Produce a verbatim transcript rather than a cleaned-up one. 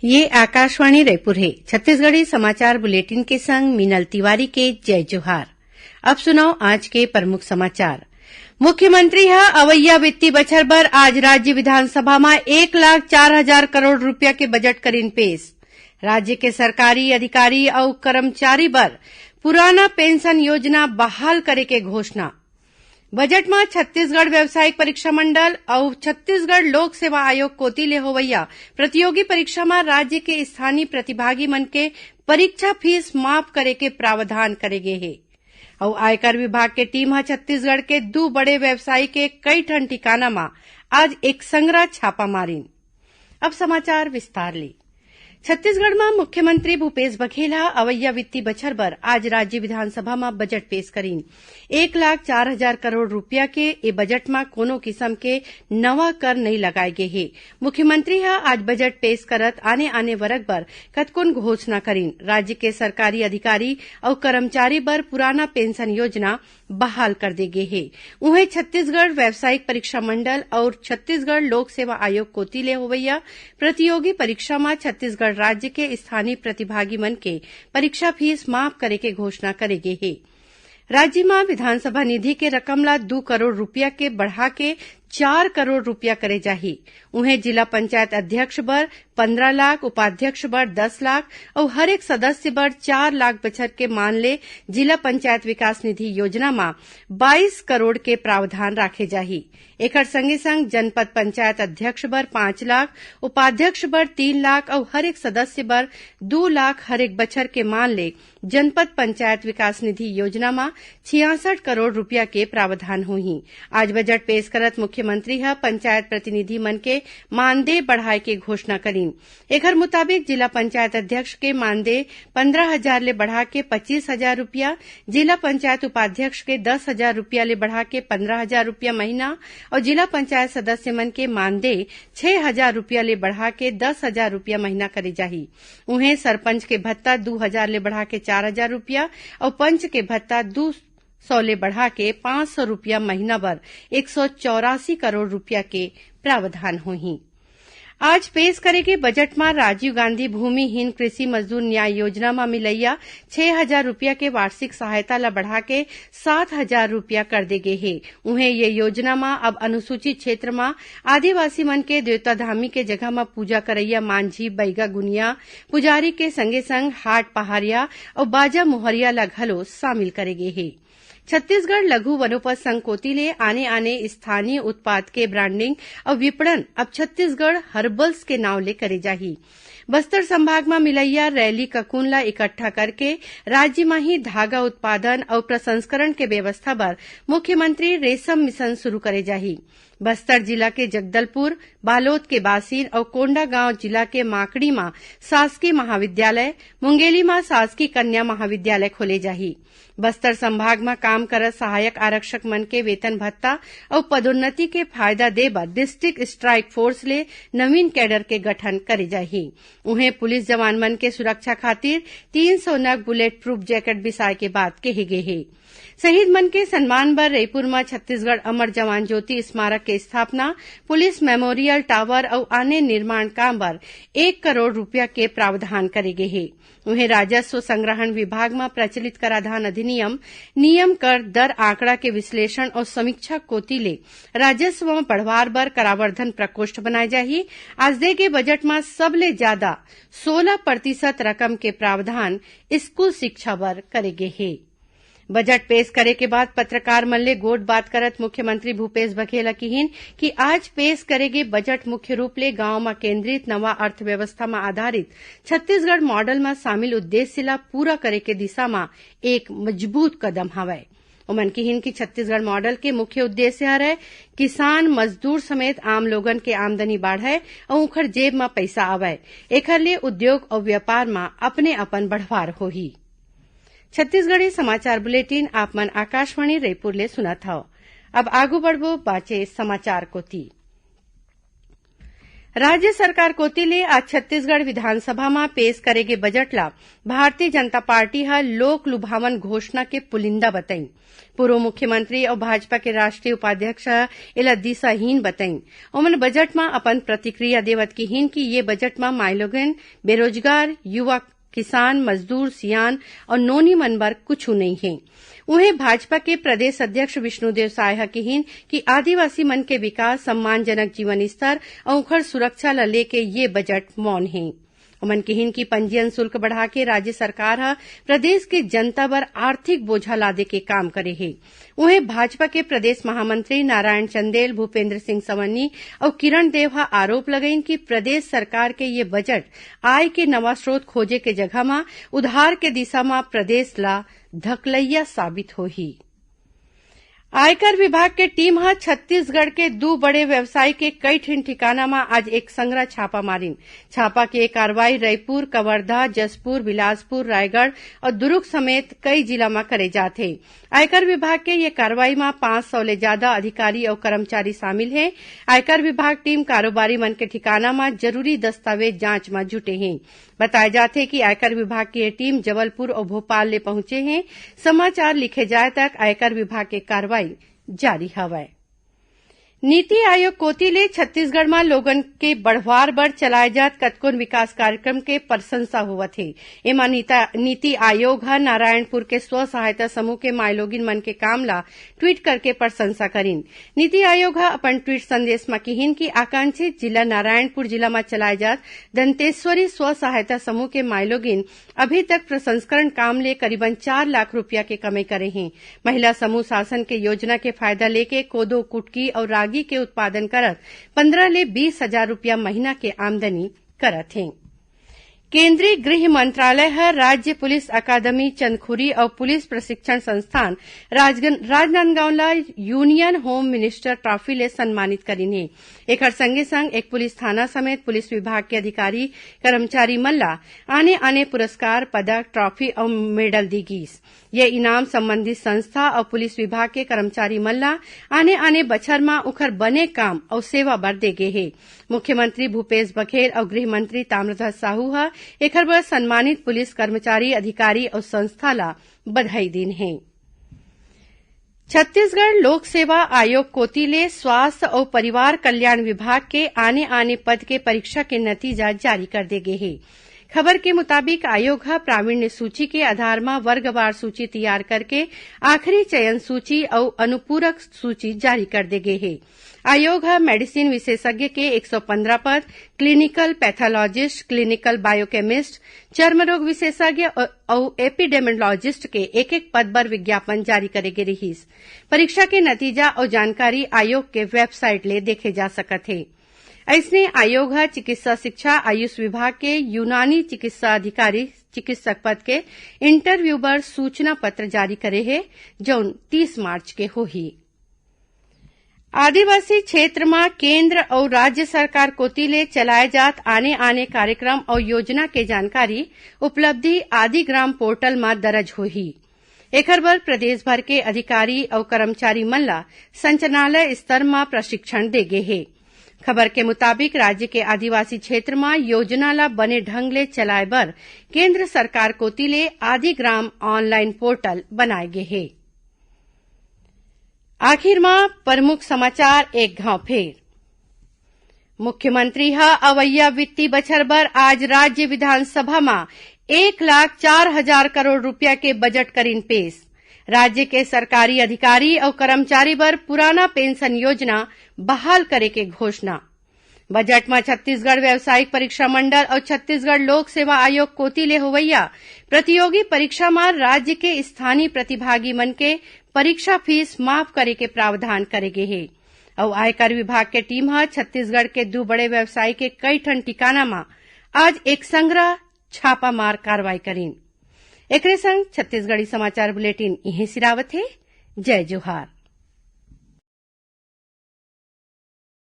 ये आकाशवाणी रायपुर हे। छत्तीसगढ़ी समाचार बुलेटिन के संग मीनल तिवारी के जय जोहार। अब सुनव आज के प्रमुख समाचार। मुख्यमंत्री ह अवइया वित्तीय बछर बर आज राज्य विधानसभा म एक लाख चार हजार करोड़ रुपया के बजट करिन पेश। राज्य के सरकारी अधिकारी अउ कर्मचारी बर पुराना पेंशन योजना बहाल करे के घोषणा। बजट म छत्तीसगढ़ व्यावसायिक परीक्षा मंडल अउ छत्तीसगढ़ लोक सेवा आयोग कोति ले होवइया प्रतियोगी परीक्षा म राज्य के स्थानीय प्रतिभागी मन के परीक्षा फीस माफ करे के प्रावधान करे गे हे। अउ आयकर विभाग के टीम ह छत्तीसगढ़ के दू बड़े व्यवसायी के कई ठन ठिकाना म आज एक संगरा छापा मारिन। अब समाचार विस्तार ले। छत्तीसगढ़ म मुख्यमंत्री भूपेश बघेल ह अवइया वित्तीय बछर बर आज राज्य विधानसभा म बजट पेश करिन। एक लाख चार हजार करोड़ रुपया के ए बजट म कोनो किसम के नवा कर नइ लगाए गे हे। मुख्यमंत्री ह आज बजट पेश करत आने-आने वर्ग बर कतकोन घोषणा करिन। राज्य के सरकारी अधिकारी अउ कर्मचारी बर पुराना पेंशन योजना बहाल कर दे गे हे। उहें, छत्तीसगढ़ व्यावसायिक परीक्षा मंडल अउ छत्तीसगढ़ लोक सेवा आयोग कोति ले होवइया प्रतियोगी परीक्षा म छत्तीसगढ़ राज्य के स्थानीय प्रतिभागी मन के परीक्षा फीस माफ करे के घोषणा करे गे हे। राज्य म विधानसभा निधि के रकम ला दू करोड़ रुपया के बढ़ा के चार करोड़ रुपया करे जाही। उहें, जिला पंचायत अध्यक्ष बर पंद्रह लाख, उपाध्यक्ष बर दस लाख अउ हर एक सदस्य बर चार लाख बछर के मान ले जिला पंचायत विकास निधि योजना म बाईस करोड़ के प्रावधान राखे जाही। एखर संगे संग जनपद पंचायत अध्यक्ष बर पाँच लाख, उपाध्यक्ष बर तीन लाख अउ हर एक सदस्य बर दू लाख हर एक बछर के मान ले जनपद पंचायत विकास निधि योजना म छियासठ करोड़ रुपया के प्रावधान होही। आज बजट पेश करत मुख्यमंत्री ह पंचायत प्रतिनिधि मन के मानदेय बढ़ाए के घोषणा करिन। एखर मुताबिक जिला पंचायत अध्यक्ष के मानदेय पंद्रह हजार ले बढ़ा के पच्चीस हजार रुपया, जिला पंचायत उपाध्यक्ष के दस हजार रुपया ले बढ़ा के पंद्रह हजार रुपया महीना अउ जिला पंचायत सदस्य मन के मानदेय छह हजार रुपया ले बढ़ा के दस हजार रुपया महीना करे जाही। उहें, सरपंच के भत्ता दू हजार ले बढ़ा के चार हजार रुपया अउ पंच के भत्ता दू सौ ले बढ़ा के पाँच सौ रुपया महीना बर एक सौ चौरासी करोड़ रुपया के प्रावधान होही। आज पेश करे गे बजट म राजीव गांधी भूमिहीन कृषि मजदूर न्याय योजना म मिलइया छह हजार रुपया के वार्षिक सहायता ल बढ़ा के सात हजार रुपया कर दे गे हे। उहें, ये योजना म अब अनुसूचित क्षेत्र म आदिवासी मन के देवता धामी के जगह म पूजा करइया मांझी, बैगा, गुनिया, पुजारी के संगे संग हाट पहारिया अउ बाजा मोहरिया ल घलो शामिल करे गे हे। छत्तीसगढ़ लघु वनोपज संघ कोति ले आने-आने स्थानीय उत्पाद के ब्रांडिंग अउ विपणन अब छत्तीसगढ़ हर्बल्स के नांव ले करे जाही। बस्तर संभाग म मिलइया रैली ककून ल इकट्ठा करके राज्य म ही धागा उत्पादन अउ प्रसंस्करण के व्यवस्था बर मुख्यमंत्री रेशम मिशन शुरू करे जाही। बस्तर जिला के जगदलपुर, बालोद के बासिन अउ कोंडागांव जिला के माकड़ी म शासकीय महाविद्यालय, मुंगेली म शासकीय कन्या महाविद्यालय खोले जाही। बस्तर संभाग म काम करत सहायक आरक्षक मन के वेतन भत्ता अउ पदोन्नति के फायदा दे बर डिस्ट्रिक्ट स्ट्राइक फोर्स ले नवीन कैडर के गठन करे जाही। उहें, पुलिस जवान मन के सुरक्षा खातिर तीन सौ नग बुलेट प्रूफ जैकेट बिसाए के बात कहे गे हे। शहीद मन के सम्मान बर रईपुर म छत्तीसगढ़ अमर जवान ज्योति स्मारक के स्थापना, पुलिस मेमोरियल टावर अउ आने निर्माण काम बर एक करोड़ रुपया के प्रावधान करे गे हे। उहें, राजस्व संग्रहण विभाग म प्रचलित कराधान अधिनियम, नियम कर दर आंकड़ा के विश्लेषण अउ समीक्षा कोति ले राजस्व म बढ़वार बर करावर्धन प्रकोष्ठ बनाए जाही। आज दे गे बजट म सबले जादा सोलह प्रतिशत रकम के प्रावधान स्कूल शिक्षा बर करे गे हे। बजट पेश करे के बाद पत्रकार मन ले गोठ बात करत मुख्यमंत्री भूपेश बघेल ह किहिन कि आज पेश करे गे बजट मुख्य रूप ले गांव म केंद्रित नवा अर्थव्यवस्था म आधारित छत्तीसगढ़ मॉडल म शामिल उद्देश्य ल पूरा करे के दिशा म एक मजबूत कदम हवय। ओमन किहिन कि छत्तीसगढ़ मॉडल के मुख्य उद्देश्य हरय किसान, मजदूर समेत आम लोगन के आमदनी बाढ़य अउ उंखर जेब म पइसा आवय। एखर ले उद्योग अउ व्यापार म अपने अपन बढ़वार होही। छत्तीसगढ़ी समाचार बुलेटिन आप मन आकाशवाणी रईपुर ले सुनत हव। अब आगू बढ़बो बाचे समाचार कोति। राज्य सरकार कोति ले आज छत्तीसगढ़ विधानसभा म पेश करे गे बजट ला भारतीय जनता पार्टी ह लोक लुभावन घोषणा के पुलिंदा बतई। पूर्व मुख्यमंत्री अउ भाजपा के राष्ट्रीय उपाध्यक्ष ह एला दिशाहीन बतईन। ओमन बजट म अपन प्रतिक्रिया देवत किहीन कि ये बजट म माईलोगिन, बेरोजगार, युवा, किसान, मजदूर, सियान अउ नोनी मन बर कुछु नइ हे। उहें, भाजपा के प्रदेश अध्यक्ष विष्णुदेव साय ह किहीन कि आदिवासी मन के विकास, सम्मानजनक जीवन स्तर अउ उखर सुरक्षा ल लेके ये बजट मौन हे। ओमन किहीन कि पंजीयन शुल्क बढ़ा के राज्य सरकार ह प्रदेश के जनता बर आर्थिक बोझा लादे के काम करे हे। उहें, भाजपा के प्रदेश महामंत्री नारायण चंदेल, भूपेंद्र सिंह सवन्नी अउ किरण देव ह आरोप लगइन कि प्रदेश सरकार के ये बजट आय के नवा स्रोत खोजे के जगह म उधार के दिशा म प्रदेश ला धकलइया साबित होही। आयकर विभाग के टीम ह छत्तीसगढ़ के दू बड़े व्यवसायी के कई ठिन ठिकाना म आज एक संघरा छापा मारिन। छापा के ये कार्रवाई रईपुर, कवर्धा, जशपुर, बिलासपुर, रायगढ़ अउ दुरूग समेत कई जिला म करे जात हे। आयकर विभाग के ये कार्रवाई म पाँच सौ ले जादा अधिकारी अउ कर्मचारी शामिल हे। आयकर विभाग टीम कारोबारी मन के ठिकाना म जरूरी दस्तावेज जांच म जुटे हे। बताय जात हे कि आयकर विभाग के ये टीम जबलपुर अउ भोपाल ले पहुंचे हे। समाचार लिखे जाय तक आयकर विभाग के कार्रवाई जारी हवय। नीति आयोग कोति ले छत्तीसगढ़ म लोगन के बढ़वार बर चलाय जात कतकोन विकास कार्यक्रम के प्रशंसा होवत हे। एमा नीता-, नीति आयोग ह नारायणपुर के स्व सहायता समूह के माईलोगिन मन के काम ला ट्वीट करके प्रशंसा करिन। नीति आयोग ह अपन ट्वीट संदेश म किहीन कि आकांक्षित जिला नारायणपुर जिला म चलाय जात दंतेश्वरी स्व सहायता समूह के माईलोगिन अभी तक प्रसंस्करण काम ले करीबन चार लाख रुपया के कमई करे हें। महिला समूह शासन के योजना के फायदा लेके कोदो, कुटकी अउ रागी के उत्पादन करत पन्द्रह ले बीस हजार रुपया महीना के आमदनी करत हें। केंद्रीय गृह मंत्रालय ह राज्य पुलिस अकादमी चंदखुरी अउ पुलिस प्रशिक्षण संस्थान राजगन-, राजनांदगांव ला यूनियन होम मिनिस्टर ट्रॉफी ले सम्मानित करिन हे। एखर संगे संग एक पुलिस थाना समेत पुलिस विभाग के अधिकारी, कर्मचारी मन ला आने-आने पुरस्कार, पदक, ट्रॉफी अउ मेडल दे गीस। ये इनाम संबंधित संस्था अउ पुलिस विभाग के कर्मचारी मन ला आने-आने बछर म उखर बने काम अउ सेवा बर दे गे हे। मुख्यमंत्री भूपेश बघेल अउ गृह मंत्री ताम्रध्वज साहू ह एखर बर सम्मानित पुलिस कर्मचारी, अधिकारी अउ संस्था ला बधाई दीन हे। छत्तीसगढ़ लोक सेवा आयोग कोति ले स्वास्थ्य अउ परिवार कल्याण विभाग के आने-आने पद के परीक्षा के नतीजा जारी कर दे गे हे। खबर के मुताबिक, आयोग ह प्रावीण्य सूची के आधार म वर्गवार सूची तैयार करके आखिरी चयन सूची अउ अनुपूरक सूची जारी कर दे गे हे। आयोग ह मेडिसिन विशेषज्ञ के एक सौ पन्द्रह पद, क्लिनिकल पैथोलॉजिस्ट, क्लिनिकल बायोकेमिस्ट, चर्म रोग विशेषज्ञ अउ, अउ एपिडेमियोलॉजिस्ट के एक-एक पद बर विज्ञापन जारी करे गे रिहिस। परीक्षा के नतीजा अउ जानकारी आयोग के वेबसाइट ले देखे जा सकत हे। अइसने आयोग ह चिकित्सा शिक्षा, आयुष विभाग के यूनानी चिकित्सा अधिकारी चिकित्सक पद के इंटरव्यू बर सूचना पत्र जारी करे हे, जउन तीस मार्च के होही। आदिवासी क्षेत्र म केंद्र अउ राज्य सरकार कोति ले चलाए जात आने-आने कार्यक्रम अउ योजना के जानकारी उपलब्धि आदि ग्राम पोर्टल म दरज होही। एखर बर प्रदेश भर के अधिकारी अउ कर्मचारी मन ला संचालनालय स्तर म प्रशिक्षण दे गे हे। खबर के मुताबिक, राज्य के आदिवासी क्षेत्र म योजना ला बने ढंग ले चलाए बर केंद्र सरकार कोति ले आदि ग्राम ऑनलाइन पोर्टल बनाए गे हे। आखिर म प्रमुख समाचार एक घांव फेर। मुख्यमंत्री ह अवइया वित्तीय बछर बर आज राज्य विधानसभा म एक लाख चार हजार करोड़ रुपया के बजट करिन पेश। राज्य के सरकारी अधिकारी अउ कर्मचारी बर पुराना पेंशन योजना बहाल करे के घोषणा। बजट म छत्तीसगढ़ व्यावसायिक परीक्षा मंडल अउ छत्तीसगढ़ लोक सेवा आयोग कोति ले होवइया प्रतियोगी परीक्षा म राज्य के स्थानीय प्रतिभागी मन के परीक्षा फीस माफ करे के प्रावधान करे गे हे। अउ आयकर विभाग के टीम ह छत्तीसगढ़ के दू बड़े व्यवसायी के कई ठन ठिकाना म आज एक संघरा छापामार कार्रवाई करिन। एकरे संग छत्तीसगढ़ी समाचार बुलेटिन इहें सिरावत हे। जय जोहार।